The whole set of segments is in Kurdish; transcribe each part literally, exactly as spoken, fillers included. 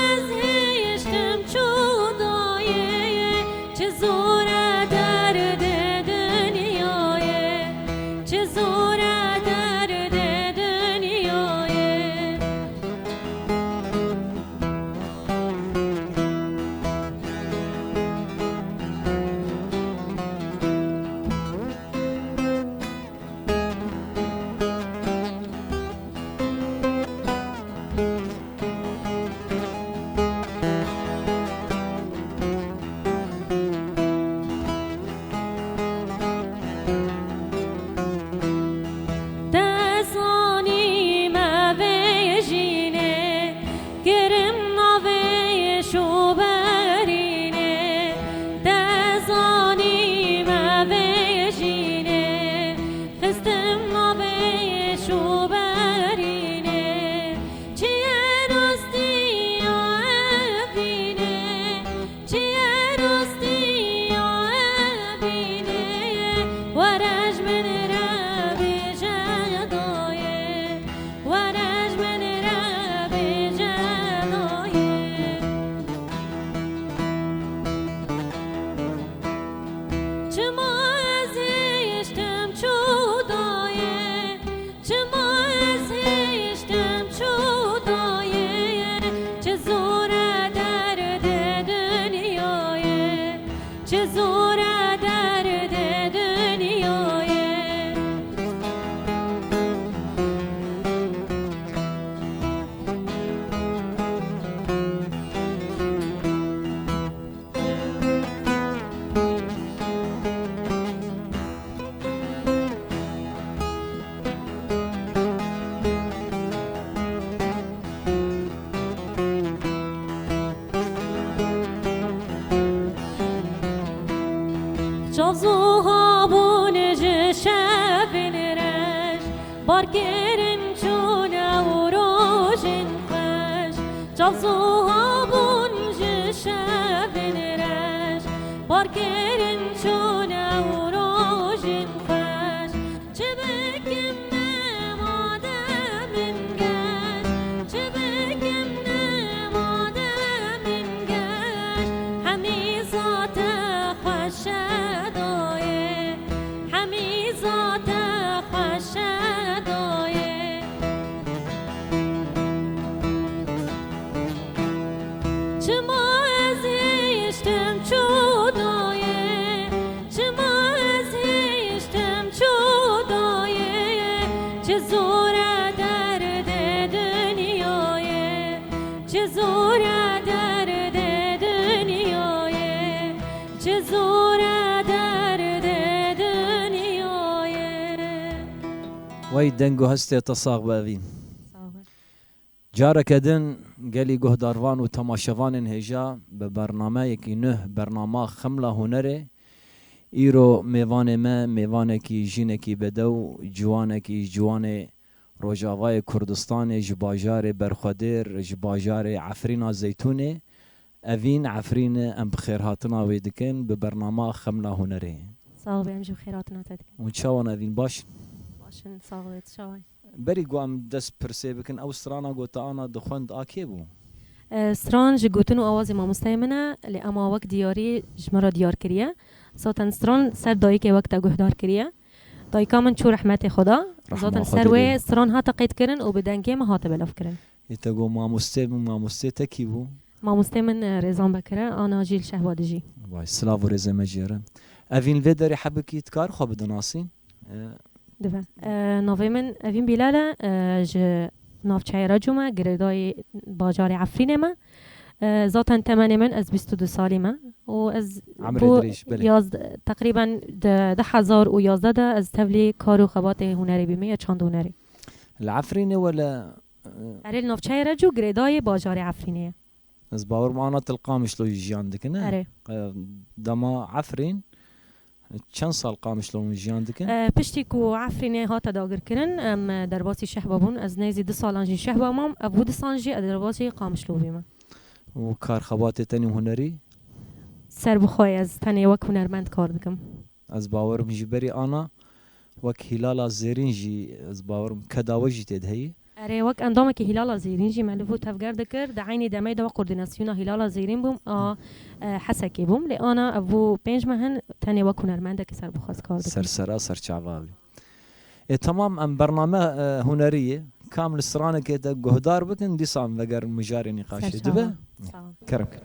Ez hiştim çû dayê, çi zor e derdê dinyayê, çi zor e derdê dinyayê. Te zanî me vê jînê, kirim navê şoberînê. Te zanî me vê jînê, xistim navê şoberînê. Çi ye rastiya evînê, çi ye rastiya evînê, were ji min re bêje dayê, were ji min re bêje dayê. Çima ez hiştim çû dayê, çima ez hiştim çû dayê, çi zor e derdê dinyayê, çi zor e derdê dinyayê. Çavzû habûn ji şevên reş, bar kirin çûne û rojên xweş. Çavzû habûn ji şevên reş, bar kirin çûne û rojên xweş. Çi bikim nema de min geş, çi bikim nema de min geş. Hemî zate xweş e dayê, hemî zate xweş e dayê. Çima ez hiştim çû dayê, çima ez hiştim çû dayê, çi zor e derdê dinyayê, çi zor e derdê dinyayê, çi zor e derdê dinyayê. Wey deng û hestê te sax be Evîn. Sax be. Careke din gelî guhdarvan û temaşevanên hêja bi bernameyekî nuh, bernama Xemla Hunerê, îro mêvanê me, mêvanekî jînekî bedew, ciwanekî ji ciwanê Rojavayê Kurdistanê, ji bajarê Berxwedêr, ji bajarê Efrîna Zeytûnê, Evîn Efrîn e, em bi xêrhatina wê dikin bi bernama Xemla Hunerê. Sax be, em jî bi xêrhatina te dikin. Hûn çawan Evîn, baş in? Baş in, sax be, tu çawa yî? Berî ku em dest pirsê bikin, ew strana ku te ana dixwend a kê bû? E, stran ji gotin û awazê mamosteyê min e, lê ema wek diyarî ji min re diyar kiriye. Zaten stran ser dayikê wek te guhdar kiriye. Dayika min çû rehmetê Xweda. Rehma Zaten Xwedê ser wê lê. Stran hate qeydkirin û bi dengê min hate belavkirin. Ê te got mamostê min, mamostê te kî bû? Mamostê min, e, Rêzan Bekir e, ana jî li Şehba dijî. Vay, silav û rêzê me jê re. Evîn, vê derê hebikî dikar xwe bidinasîn? E, Dibe. E, navê min Evîn Bîlal e, e, ji navçeyê Reco me, girêdayî bajarê Efrînê me. E, zaten temenê min ez bîst û du salî me. Û ez Emrê bû dirêj, belê. yazd-, teqrîben di, du hezar û yazdeh de ez tevlî kar û xebatê hunerê bîme ya çand û hunerê. Li Efrînê wele, e, Erê, li navçeyê Reco, girêdayê bajarê Efrînê ye. Ez bawer bim ana til Qamişlo jî jiyan dikin, ne? Erê. E, dema Efrîn, çend sal Qamişlo hûn jiyan dikin? E, piştî ku Efrînê hate dagirkirin, em, e, derbasî Şehba bûn. Ez nêzî du salan jî Şehba mam. Ev bû du sal jî ez derbasî Qamişlo bîme. Û kar xebatê tenê hunerî? Ser bi xwe ye, ez tenê wek hunermend kar dikim. Ez bawerim ji berî ana wek Hîlala Zêrîn jî, ez bawerim keda we jî tê de heyî. E, Erê, wek endamekî Hîlala Zêrîn jî me li bo tevger dikir. Di eynî demê de wek koordînasyona Hîlala Zêrîn bûm a, e, Hesekê bûm. Lê ana ev bû pênc meh in tenê wek hunermendekî serbixwez kar dikim. Ser sera, ser çava wî. Ê, temam, em bername, e, hunerî ye. Kam li stranekê te guhdar bikin, dîsa em vegerin mijarê nîqaşê. Serçava. Dibe? Sağ ol. Kerem ke.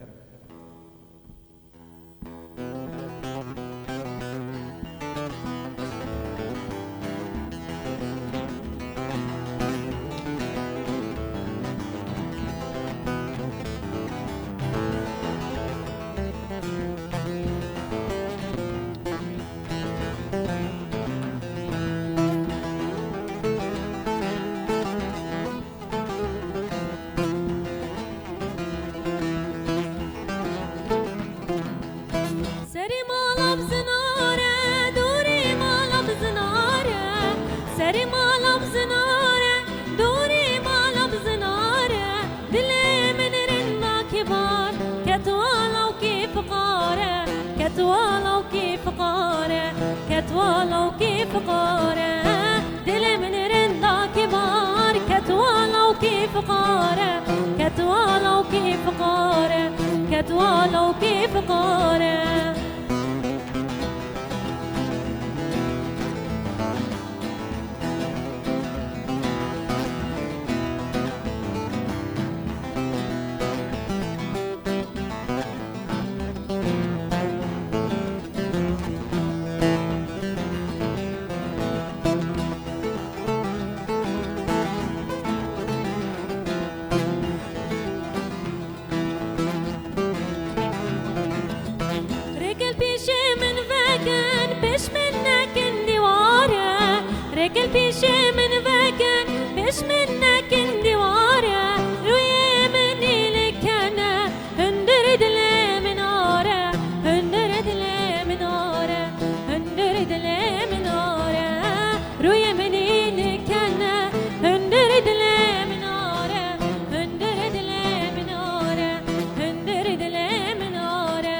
Serê mala bi zinare, dorê mala bi zinare, serê mala bi zinare, dorê mala bi zinare, dilê min rinda kibar, ket wala û kê fiqare, ket wala û kê fiqare, ket wala û kê fiqare. Dilê min rinda kibar, ket wala û kê fiqare, ket wala û kê fiqare, ket wala û kê fiqare. Rêkil pêşê min vekin, pêş min nekin dîware. Rêkil pêşê min vekin, pêş min nekin dîware. Rûyê min îlikene, hundir dilê min are, hundir dilê min are, hundir dilê min are. Rûyê min îlikene, hundir dilê min are, hundir dilê min are, hundir dilê min are.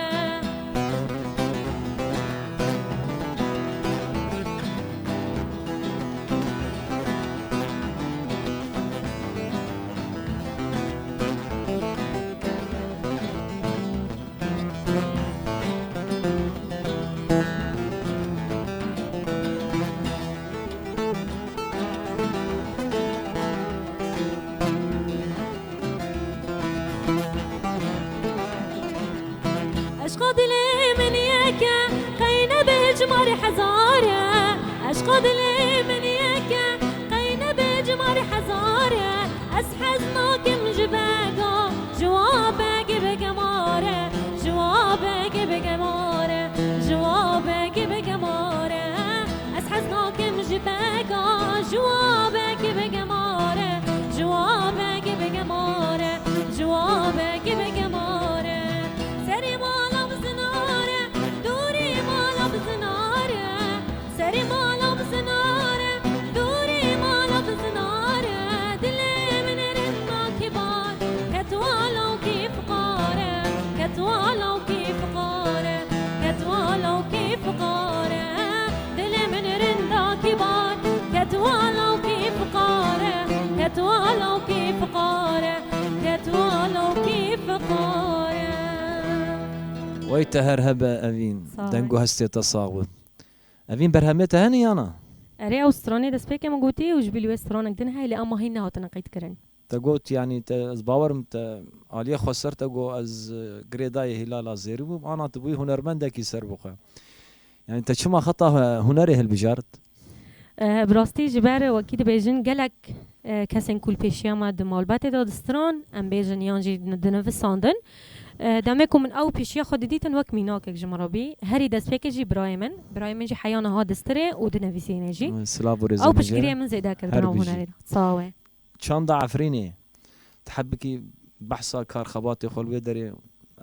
Eşqa dilê min yek e, qey nebe cimar hezar e. Eşqa dilê min yek e, qey nebe cimar hezar e. Ez hez nakim ji bega, ji wa begê bige mare, ji wa begê bige mare, ji wa begê bige mare. Ez hez nakim ji bega, ji wa begê bige mare, ji wa begê bige mare, ji wa begê bige mare. Serê mala bi zinare, dorê mala bi zinare. Serê mala bi zinare, dorê mala bi zinare, dilê min rinda kibar, ket wala û kê fiqare, ket wala û kê fiqare, ket wala û kê fiqare, dilê min rinda kibar, ket wala û kê fiqare, ket wala û kê fiqare, ket wala û kê fiqare. Wey te her hebe Evîn. Sağ ol. Deng û hestê te sax be. Evîn, berhemê te hene yana? Erê, ew stranê destpêkê min gotî û ji bilî wê stranek din heye, lê ema hîn nehatine qeydkirin. Te got, yanî te, ez bawerim te aliyê xweser te got, ez, e, girêdayê Hîlala Zêrî bûm, ana tu bûyî hunermendekî serbixwe. Yanî te çima xeta, e, hunerê hilbijart? E, bi rastî ji ber wekî dibêjin gelek, e, kesên ku li pêşiya me di malbatê de distran, em bêjin yan jî dinivisandin. E, demê ku min ew pêşiya xwe didîtin wek mînakek ji min re bî. Herî destpêkê jî birayê min. Birayê min jî heya niha distirê û dinivîsîne jî. Silav û rêzê min jê re. Ew piştgiriyê min zêde kir di nav hunerê de. Sağ we. Çanda Efrînê. Tu hebikî behsa kar xebatê xwe li wê derê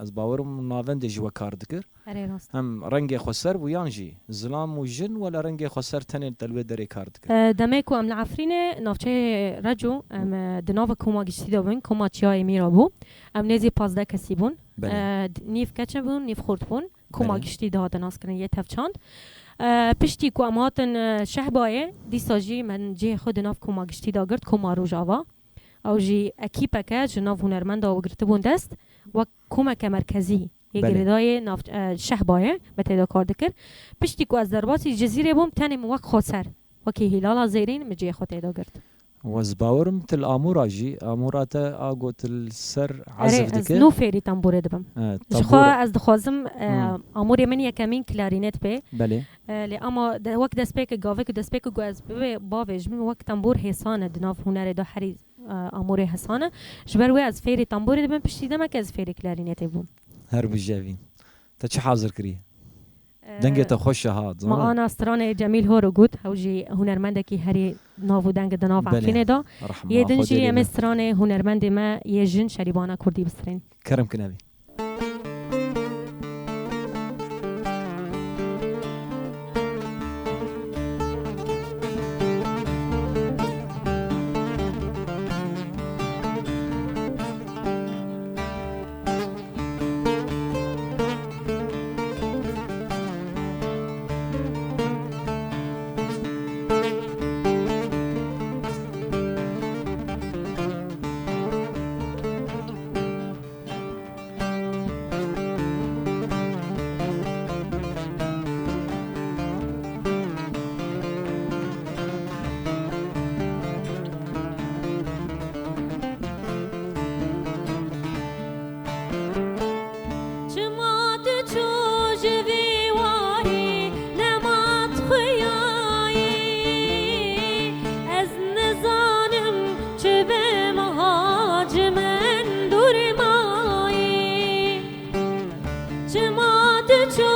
ez bawerim navendê jî we kar dikir. Erê rast. Hem rengê xweser bû yan jî zilam û jin wele rengê xweser tenê te li wê derê kar dikir? E, demê ku em li Efrînê navçeyê Reco, em, e, di nava koma giştî de bûn, koma Çiyayê Mîra bû. Em nêzî pazdeh kesî bûn. Belê. E, d-, nîv keç bûn, nîv xurt bûn. Koma Belê. Giştî dihate naskirin yê tevçand. E, piştî ku em hatin, e, Şehbayê, dîsa jî me cihê xwe di nav koma giştî de girt, koma Rojava. Ew jî ekîpeke ji nav hunermenda we girtibûn dest, wek komeke merkezî yê Belê. Girêdayê nav, e, Şehbayê me tê de kar dikir. Piştî ku ez derbasî Cizîrê bûm, tenê min wek xweser, wekî Hîlala Zêrîn min cihê xwe tê de girt. Ez bawerim tu li Amûra jî, Amûra te a got tu li ser Erê, ezif ez dike. Nû fêrî tembûrê dibim. E, Ji tembûr- xwe ez dixwazim, e, Hmm. Amûrê min yekemîn klarînet bê. Belê. E, lê ama de, wek destpêkê gavê ku destpêkê ku ez bivê bavêjim wek tembûr hêsan e di nav hunerê de herî, e, Amûrê hêsan e. Ji ber wê ez fêrî tembûrê dibim, piştî demekê ez fêrî klarînetê bûm. Her bijevî. Te çi hazir kiriye? Dengê te xweş e ha, Ma zanim. Ana stranê Cemîl Horo got, ew jî hunermendekî herî nav û deng di nav Belê. Efrînê de. Rehma Yê din jî Xwedê em ê lê. Stranê hunermendê me yê jin Şerîbana Kurdî bistirên. Kerem kin evî. Çima tu çû ji vî warî, nema tu xuyayî? Ez nizanim çi bim, ha ji min dûr mayî. Çima tu çû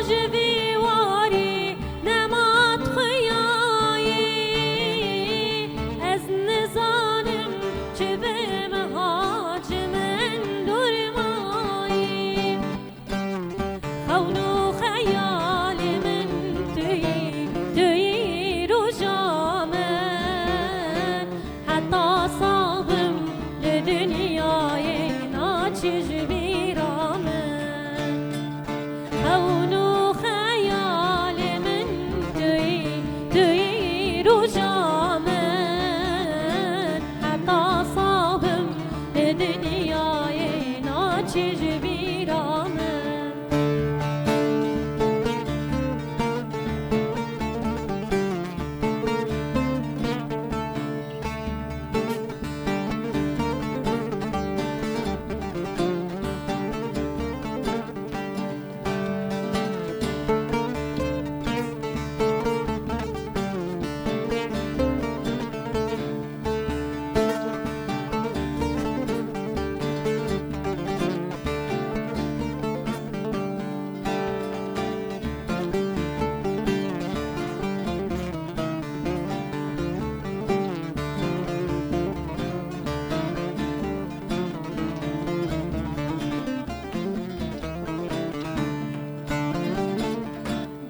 ji vî warî, nema tu xuyayî? Ez nizanim çi bim, ha ji min dûr mayî. Xewn û xeyalê min tu yî, tu yî roja min. Heta sax bim li dinyayê naçî ji bîra min. Xewn û xeyalê min tu yî, tu yî roja min. Heta sax bim li dinyayê naçî ji bîra min.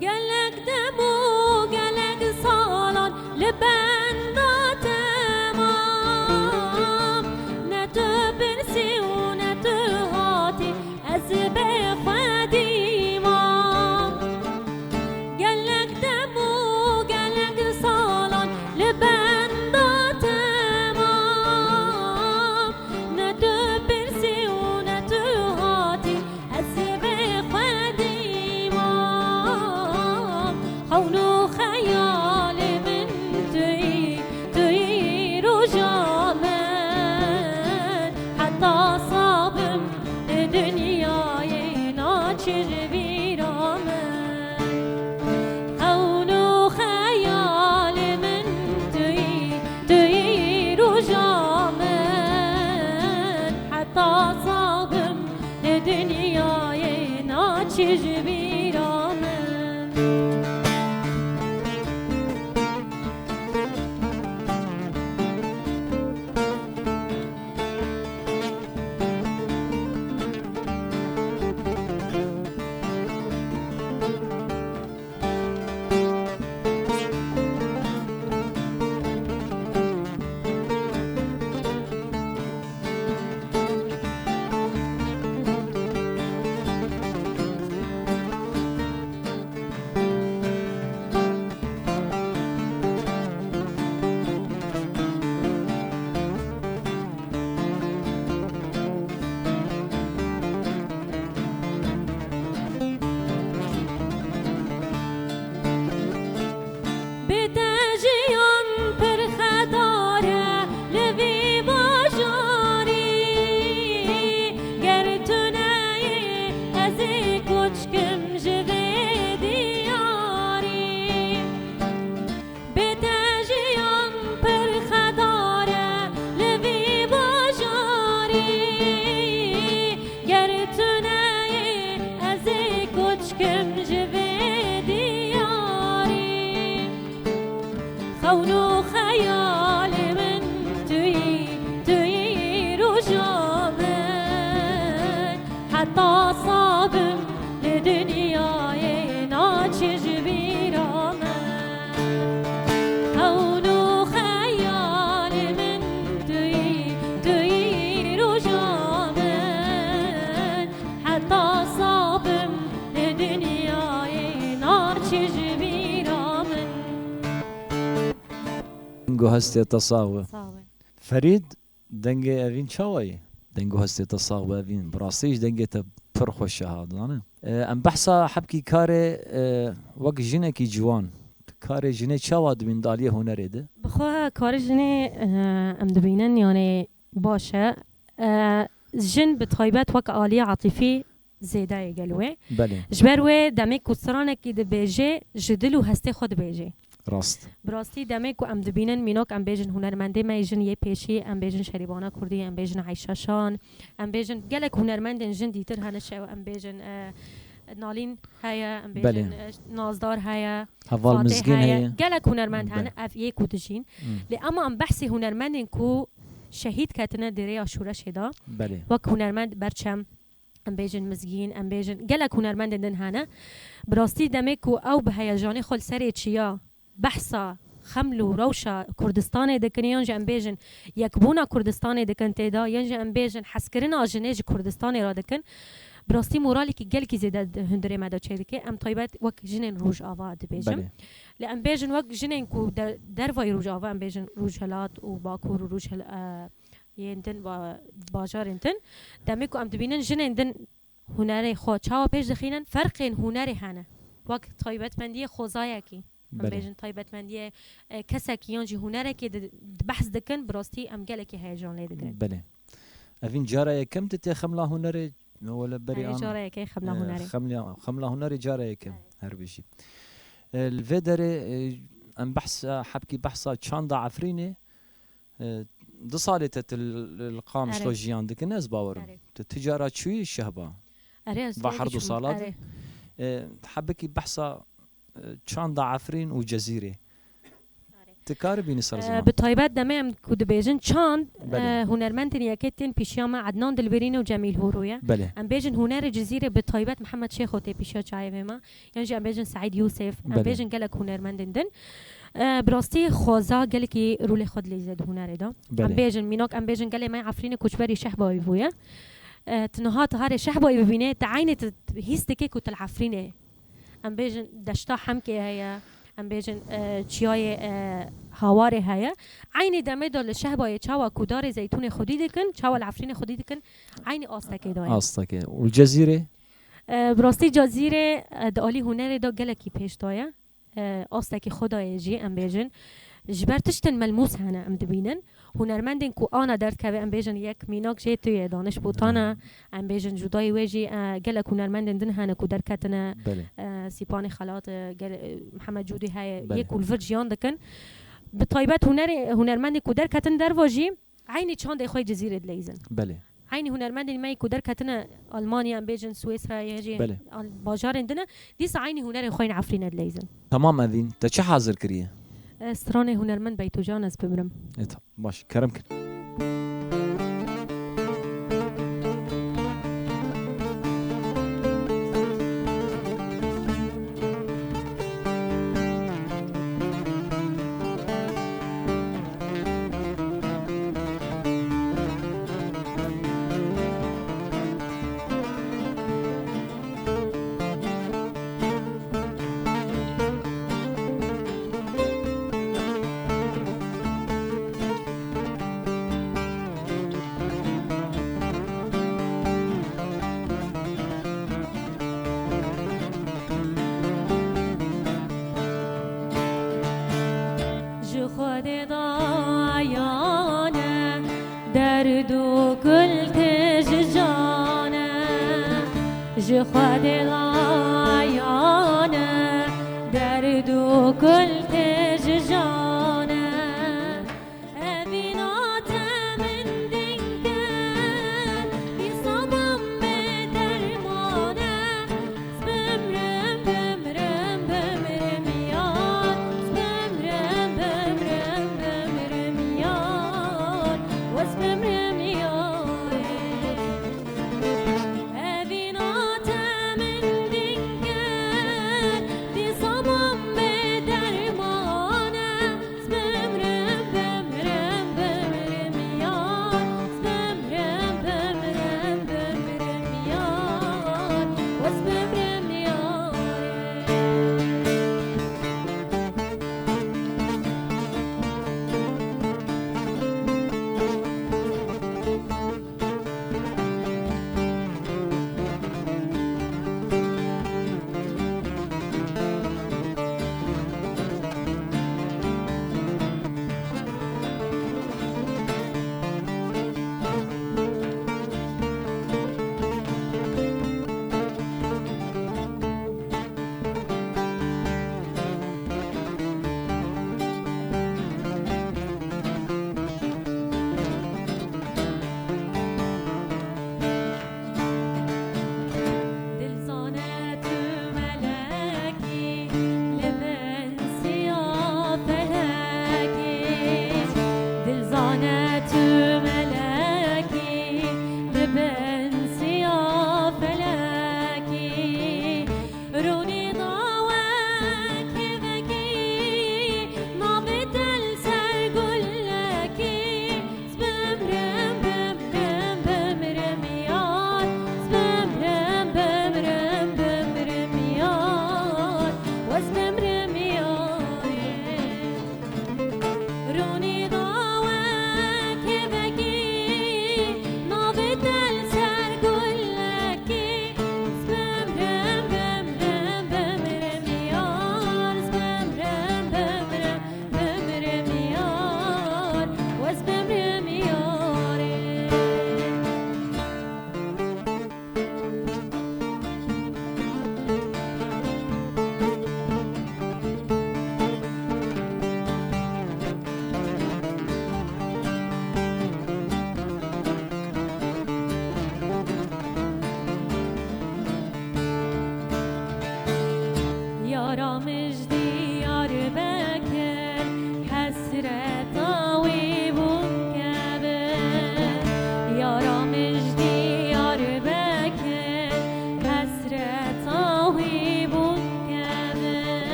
Gelek dem û gelek salan li benda te mam. Ne tu pirsî û ne tu hatî, ez bê xwedî mam. Gelek dem û gelek salan li benda te mam. Ne tu pirsî û ne tu hatî, ez bê xwedî mam. Xewn û xeyalê min tu yî, tu yî roja min. Heta sax bim li dinyayê naçî ji bîra min. Xewn û xeyalê min tu yî, tu yî roja min. Heta sax bim li dinyayê naçî ji bîra min. Heta sabim li dinyayê naçe ji bîra min. Hewn û xeyalê min tu yî, tu yî roja min. Heta sabim li dinyayê naçe ji bîra min. Deng û hestê te sax be. Sax be. Ferîd, dengê Evîn çawa ye? Deng û hestê te sax be Evîn. Bi rastî jî dengê te pir xweş e ha, dizane. E, em behsa hebkî karê, e, wek jinekî ciwan. Karê jinê çawa dibîn di aliyê hunerê de? Bi xwe karê jinê, e, em dibînin, yanî baş e. E, jin bi taybet wek aliyê atifî zêde ye gel wê. Belê. Ji ber wê demê ku stranekî dibêje, ji dil û hestê xwe dibêje. Rast. Bi rastî demê ku em dibînin, mînak em bêjin hunermendê me jin yê pêşî, em bêjin Şerîbana Kurdî, em bêjin Eyşa Şan, em bêjin gelek hunermendên jin dîtir hene, şew em bêjin, e, Nalîn heye, em bêjin, Belê. e, Nazdar heye, Heval Fatê Mizgîn heye, heye. Gelek hunermend Belê. hene, ev yê ku dijîn. Hmm. Lê ema em behsê hunermendên ku şehîd ketine di rêya şoreşê de, Belê. wek hunermend Berçem, em bêjin Mizgîn, em bêjin gelek hunermendên din hene. Bi rastî demê ku ew bi heyejanê xwe li serê çiya behsa xeml û rewşa Kurdistanê dikin, yan jî em bêjin yekbûna Kurdistanê dikin tê de, yan jî em bêjin hezkirina jinê ji Kurdistanê re dikin. Bi rastî moralekî gelekî zêde di hundirê me de çêdike. Em taybet wek jinên Rojava dibêjim. Belê. Lê em bêjin wek jinên ku de-, dervayî Rojava, em bêjin Rojhilat û Bakur û Rojhil-, e, yên din, ba-, bajarên din. Demê ku em dibînin jinên din hunerê xwe çawa pêş dixînin, ferqên hunerê hene. Wek taybetmendiyê xwezayekî, em Belê. bêjin taybetmendiyê, e, kesekî yan jî hunerekî di, di behs dikin, bi rastî em gelekî heyecan lê digirin. Belê. Evîn cara yekem tu tê xemla hunerê, wele berî Erê, an, cara yekê xemla e, hunerê. xemla, xemla hunerê cara yekem, Erê. her bijî. E, li vê derê, e, em behsa, hebkî behsa çanda Efrînê, E, du salê te tu li, li Qamişlo Erê. jiyan dikin, ez bawerim. Erê. Tu ti cara çûyî Şehba? Erê, ez Va çûyî her du çûm. sala de. Erê. E, hebekî behsa, e, çanda Efrîn û Cezîrê. Erê. Tu karibînî ser E, ziman? Bi taybet demê em ku dibêjin çand, Belê. e, hunermendên yekê tên pîşiya me Ednan Dilbirîn û Cemîl Hûrû ye. Belê. Em bêjin hunerê Cizîrê bi taybet Mihemed Şêxo tê pîşiya çayê vê me. Yan jî em bêjin Seîd Yûsif, em Belê. bêjin gelek hunermendên din. E, bi rastî xweza gelekî rolê xwe dileyze di hunerê de. Belê. Em bêjin, mînak em bêjin gelê me Efrînê koçberî Şehbayê bûye. E, tu niha tu harê Şehbayê bibîne, tu eynê tu hîs dike ku tu li Efrînê. Em bêjin deşta Hemkê heye, em bêjin, e, çiyayê, e, Hawarê heye. Eynî demê de li Şehbayê çawa ku darê zeytûnê xwedî dikin, çawa li Efrînê xwedî dikin, eynî astekê de ye. Astekê. Û li Cezîrê? E, bi rastî Cezîrê, e, di alî hunerê de gelekî pêş de ye. E, astekî xwe dayê jî, em bêjin. Ji ber tiştên melmûs hene em dibînin. Hunermendên ku ana derdikeve, em bêjin yek mînak jê tu yê, Daniş Botan e, Hı. em bêjin cudayî wê jî, e, gelek hunermendên din hene ku derketine, Belê. e, Sîpanê Xelat, e, gel-, e, Mihemed Cûdî heye, Belê. yê ku li vir jiyan dikin. Bi taybet hunerê, hunermendên ku derketin derva jî, Eynî çandê xwe yê Cizîrê dileyzin. Belê. Eynî hunermendên me yê ku derketine Almanya, em bêjin Swêsra, ya jî Belê. al-, bajarên din e, dîsa eynî hunerê xwe yên Efrînê dileyzin. Tamam Evîn, te çi hazir kiriye? Ez stranê hunermend Beytocan ez bimirim. E, ta-, baş, kerem kir. Ji Xwedê dayane, derd û kul tê ji can e. Ji Xwedê dayane, derd û kul tê ji can e. Evîna te min ding ke, dîsa bam bê derman e. Ez bimrim, bimrim, bimrim yar. Ez bimrim, bimrim, bimrim yar. Ez bimrim yar.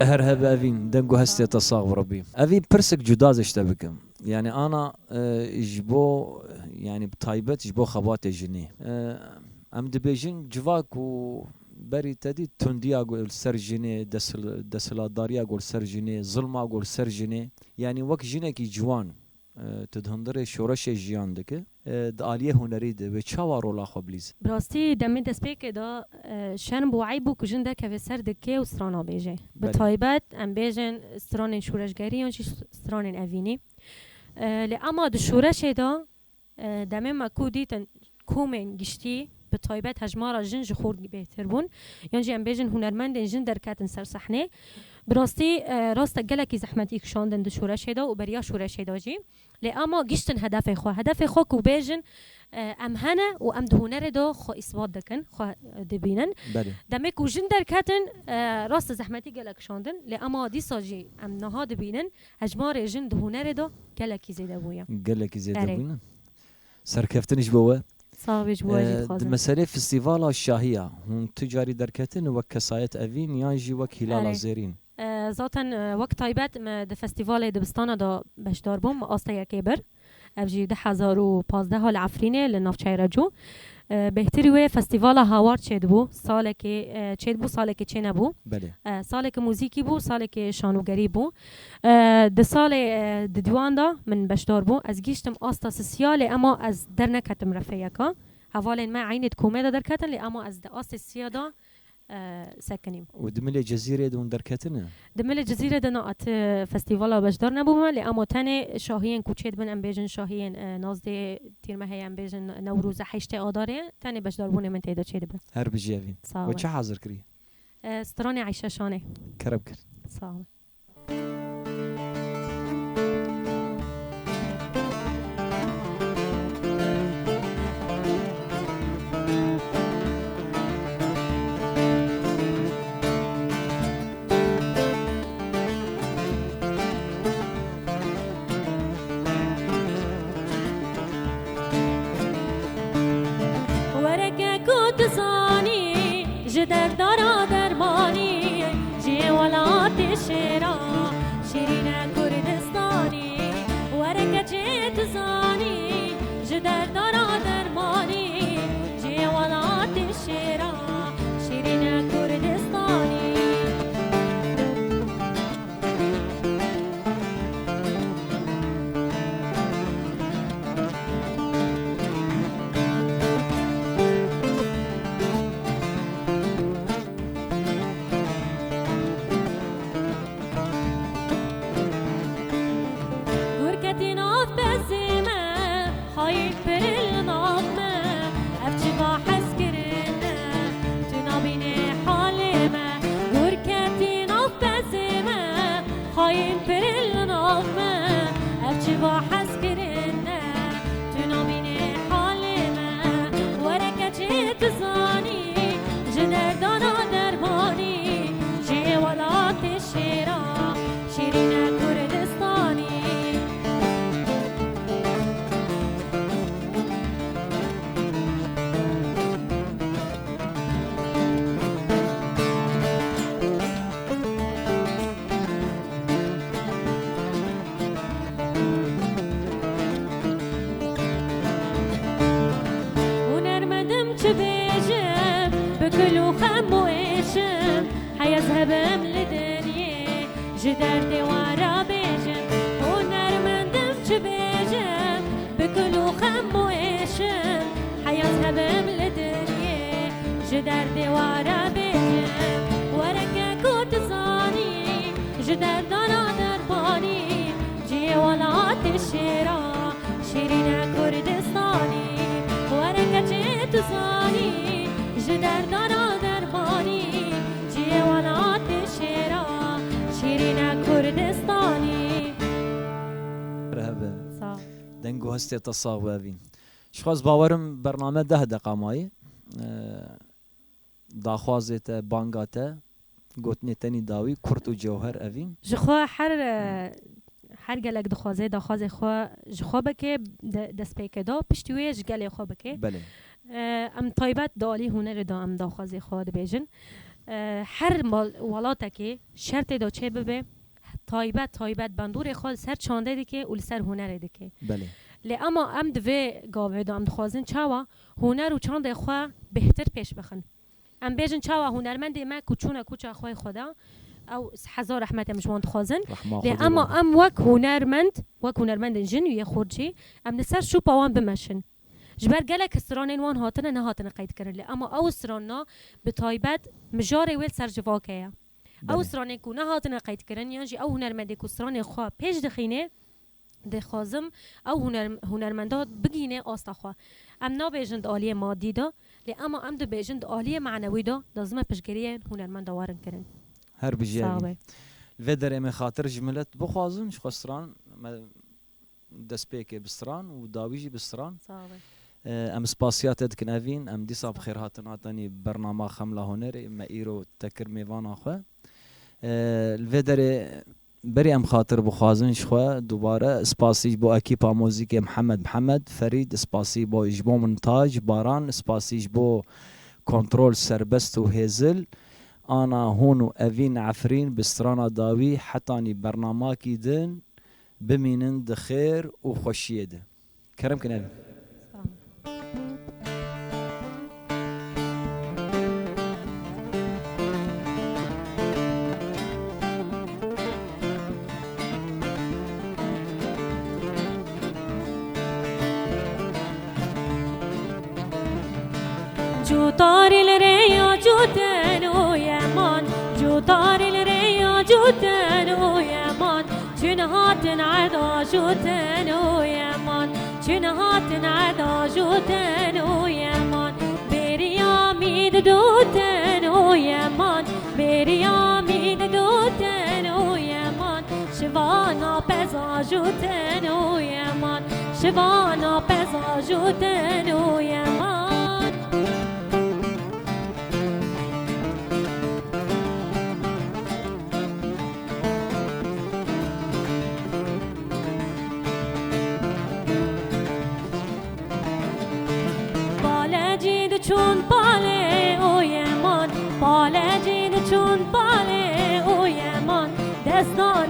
Her hebe Evîn, deng û hestê te sax bi Rebbî. Evîn, pirsek cuda ez ji te bikim. Yani ana, e, ji bo, yani bi taybet ji bo xebatê jinê. E, em dibêjin civak û berî te dî tundiya ku li ser jinê, desil-, desthilatdariya ku li ser jinê, zilma ku li ser jinê. Yani wek jinekî ciwan, e, tu di hundirê şoreşê jiyan dike, e, di aliyê hunerî de wê çawa rola xwe bilîze? Bi rastî demê destpêkê de, e, şerm bû, eyb bû ku jin derkeve ser dikê û strana bêje. Bi Belê. taybet em bêjin stranên şoreşgerî yan jî stranên evînî. E, lê ema di şoreşê de, e, demê me ku dîtin komên giştî, bi taybet hejmara jin ji xort bêhtir bûn. Yan jî em bêjin hunermendên jin derketin ser sehnê. Bi rastî, e, rast e gelekî zehmetî kişandin di şoreşê de û beriya şoreşê de jî. Lê ema giştin hedefê xwe. Hedefê xwe ku bêjin, e, em hene û em di hunerê de xwe îsbat dikin, xwe, e, dibînin. Belê. Demê ku jin derketin, e, rast e zehmetî gelek kişandin. Lê ema dîsa jî em niha dibînin, hejmarê jin di hunerê de gelekî zêde bûye. Gelekî zêde Erê. bûne. Serkeftin ji bo we. Sax bê, ji bo we jî Ee, di dixwazim. meselê festîvala şahiya, hûn tu carî derketin wek Kesayet Evîn yan jî wek Hîlala Erê. Zêrîn? Ee, zaten, e, wek taybet me di festîvalê dibistana de beşdar bûm, me asta yekê bir. Ev jî du hezar û pazdeh li Efrînê li navçeyê re cû. E, bêhtirî wê festîvala hawar çêdibû. Salekê, e, çêdibû, salekê çênebû. Belê. E, salekê muzîkî bû, salekê şanogerî bû. E, di salê, e, di dîwan de min beşdar bû. Ez gihîştim asta sisiya lê ema ez derneketim refeyeka. Hevalên me eynî di komê de derketin lê ema ez di astê sisiya de e, sekinîm. Û di milê Cezîrê de hûn derketine? Di milê Cezîrê de na, ez festîvala beşdar nebûme, lê ema tenê şahiyên ku çêdibin, em bêjin şahiyên, e, nazdê tîrmehê, em bêjin Newroz e, heştê Adarê, tenê beşdarbûnê min tê de çêdibe. Her bijî Evîn. Sağ ol. We çi hazir kirî? E, stranê Eyşe Şanê. Kerem kir. Sağ ol. Wereke ku tu zanî, ji derdana dermanî, jiyê welatê şêra, şîrîne Kurdistanî. Wereke çê tu zanî, ji derdana dermanî, jiyê welatê şêra, şîrîne Kurdistanî. Gurketî nav bezê me, xayîn pir li nav me, ev çiva hezkirin e, tu nabînî halê me. Gurketî nav bezê me, xayîn pir li nav me, ev çiva hezkirin e, tu nabînî halê me. Wereke çê tu zanî, ji derdana dermanî, jiyê welatê şêra, şîrîne Kurdistanî. Hunermendim çi bêjim, bi kul û xem û êşim, heya ez hebim li dinyê, ji derdê we re bêjim. Hunermendim çi bêjim, bi kul û xem û êşim, heya ez hebim li dinyê, ji derdê we re bêjim. Wereke ku tu zanî, ji derdana dermanî, cihê welatê şêra, şîrîne Kurdistanî. Wereke çê tu zanî, ji derdana dermanî, cihê welatê şêra, şîrîne Kurdistanî. Merhaba. Sağ ol. Deng û hestê te sax be Evîn. Ji xwe ez bawerim bername deh deqa mayî. Ee, daxwazê te, banga te, gotinê tenî dawî, kurt û cewher Evîn. Ji xwe her, e, her gelek dixwaze daxwazê xwe ji xwe bike, de-, destpêke da, piştî wê ji gelê xwe bike. Belê. E, em taybet di alî hunerê de em daxwazê xwe dibêjin. E, her mal, welatekê şertê de çê bibe, taybet, taybet bandorê xwe li ser çandê dike û li ser hunerê dike. Belê. Lê ema em di vê gavê de em dixwazin çawa huner û çandê xwe bêhtir pêş bixin. Em bêjin çawa hunermendê me ku çûne kuça xwe xwe de, ew hezar rehmet em ji wan dixwazin. Rehma Lê Xwedê ema be. Em wek hunermend, wek hunermendên jin û yê xurcî, em li ser şûpa wan bimeşin. Ji ber gelek stranên wan hatine, nehatine qeydkirin. Lê ema ew strana bi taybet mijarê wê li ser civakê ye. Ew Belê. stranên ku nehatine qeydkirin, yan jî ew hunermendê ku stranê xwe pêş dixîne, dixwazim ew huner-, hunermenda bigîne asta xwe. Em nabêjin di aliyê madî de, lê ema em dibêjin di aliyê manewî de, lazim e piştgiriyên hunermenda werin kirin. Her bijî Sağ Evîn. be. Li vê derê em ê xatir ji milet bixwazin, ji xwe stran, me destpêkê bi stran û dawî jî bi stran. Sağ be. Em spasiya te dikin Evîn, em dîsa bi xêr hatin hatanî bernama Xemla Hunerê, me îro te kir mêvana xwe. Li vê derê berî em xatir bixwazin ji xwe dubare spasî ji bo ekîpa muzîkê Mihemed Mihemed, Ferîd, spasî bo, ji bo montaj, Baran, spasî ji bo kontrol, Serbest û Hêzil, Ana, Hûn û Evîn Efrîn bi strana dawî hetanî bernamakî din bimînin di xêr û xweşiyê de. Kerem kin Evîn. Cutarî li rêya cûten û yeman, cutarî li rêya cûten û yeman, çün hatin erda jûten û yeman, çün hatin erda jûten û yeman, bêriya mî didûten û yeman, bêriya mî didûten û yeman, şivana peza jûten û yeman, şivana peza jûten û yeman. Palecî diçûn palê û yeman, palecî diçûn palê û yeman, dest da